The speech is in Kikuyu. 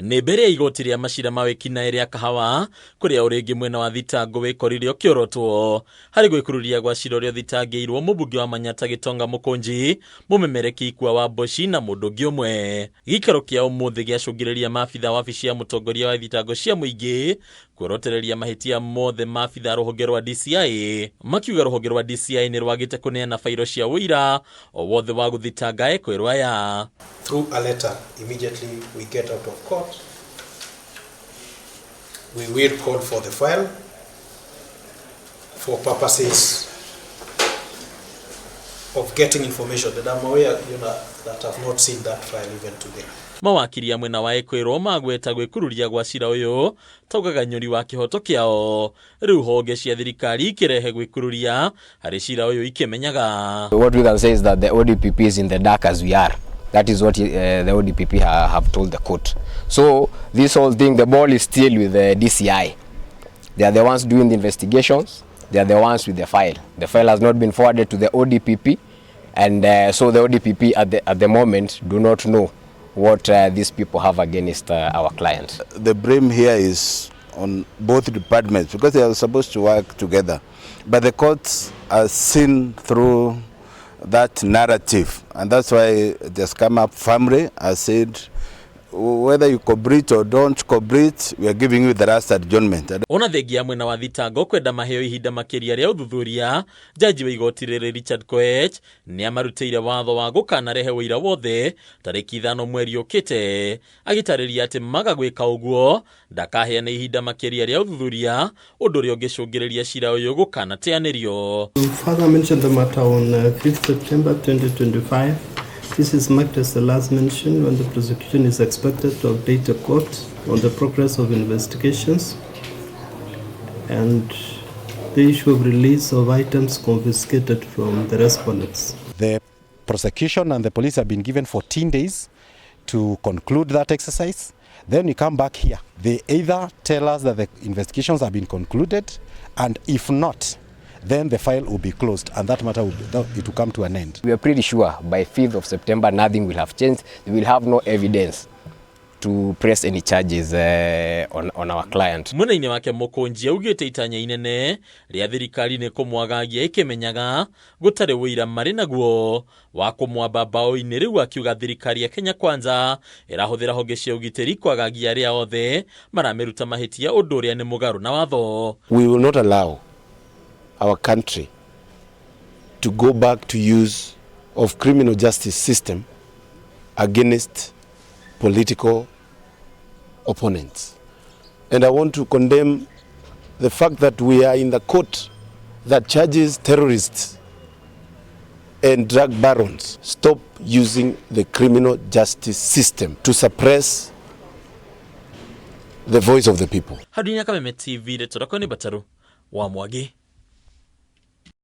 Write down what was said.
Nĩ mbere ya igoti rĩa macira ma wĩkinaĩ rĩa Kahawa kũrĩa ũrĩngĩ mwena wa thitango wĩkorire ũkĩorotwo harĩ gwĩkururia gwa cira ũrĩa ũthitangĩirwo mũmbunge wa Manyata Gĩtonga Mũkũnji, mũmemereki Ikua wa Mboci na mũndũ ũngĩ ũmwe. Gĩikaro kĩa ũmũthĩ gĩacũngĩrĩria maabitha wabici ya mũtongoria wa thitango cia mũingĩ kuorotereria mahĩtia mothe maabitha rũhonge rwa DCI, makiuga rũhonge rwa DCI nĩ rwagĩte kũneana bairo cia ũira o wothe wa gũthitanga ekũĩrwo aya. Through a letter immediately we get out of court, we will call for the file for purposes of getting information. And I'm aware that I've not seen that file even today. Mawakiri a mwena wa ekwĩrwo magweta gwĩkururia gwa cira ũyũ taugaga nyũri wa kĩhoto kĩao, rĩu honge cia thirikari ikĩrehe gwĩkururia harĩ cira ũyũ ikĩmenyaga. What we can say is that the ODPP is in the dark as we are. That is what the ODPP have told the court. So this whole thing, the ball is still with the DCI. They are the ones doing the investigations. They are the ones with the file. The file has not been forwarded to the ODPP, and so the ODPP at the moment do not know what these people have against our client. The blame here is on both departments because they are supposed to work together. But the courts are seen through that narrative, and that's why it has come up firmly. I said, whether you cooperate or don't cooperate, we are giving you the last adjournment. Ona thengia mwena wa thitango kwenda maheo ihinda makĩria rĩa ũthuthuria, jaji wa igoti rĩrĩ Richard Koech nĩ amarutĩire watho wa gũkanarehe ũira wothe tarĩki 5 mweri ũkĩte, agĩtarĩria atĩ maga gwĩka ũguo ndakaheana ihinda makĩria rĩa ũthuthuria, ũndũ ũrĩa ũngĩcũngĩrĩria cira ũyũ gũkanateanĩrio. Further mentioned the matter on 5th September 2025. This is marked as the last mention when the prosecution is expected to update the court on the progress of investigations and the issue of release of items confiscated from the respondents. The prosecution and the police have been given 14 days to conclude that exercise. Then we come back here. They either tell us that the investigations have been concluded, and if not, then the file will be closed and that matter will come to an end. We are pretty sure by 5th of September nothing will have changed. We will have no evidence to press any charges on our client. Mwena-inĩ wake Mũkũnji augĩte itanya inene rĩa thirikari nĩ kũmwagagia ĩkĩmenyaga gũtarĩ ũira marĩ naguo wa kũmwamba mbaũ-inĩ, rĩu akiuga thirikari ya Kenya Kwanza ĩrahũthĩra honge cia ũgitĩri kwagagia arĩa othe maramĩruta mahĩtia, ũndũ ũrĩa nĩ mũgarũ na watho. We will not allow our country to go back to use of criminal justice system against political opponents. And I want to condemn the fact that we are in the court that charges terrorists and drug barons. Stop using the criminal justice system to suppress the voice of the people. Hadinya Kameme TV, Ndeto Rakoni Bataru wa Mwangi.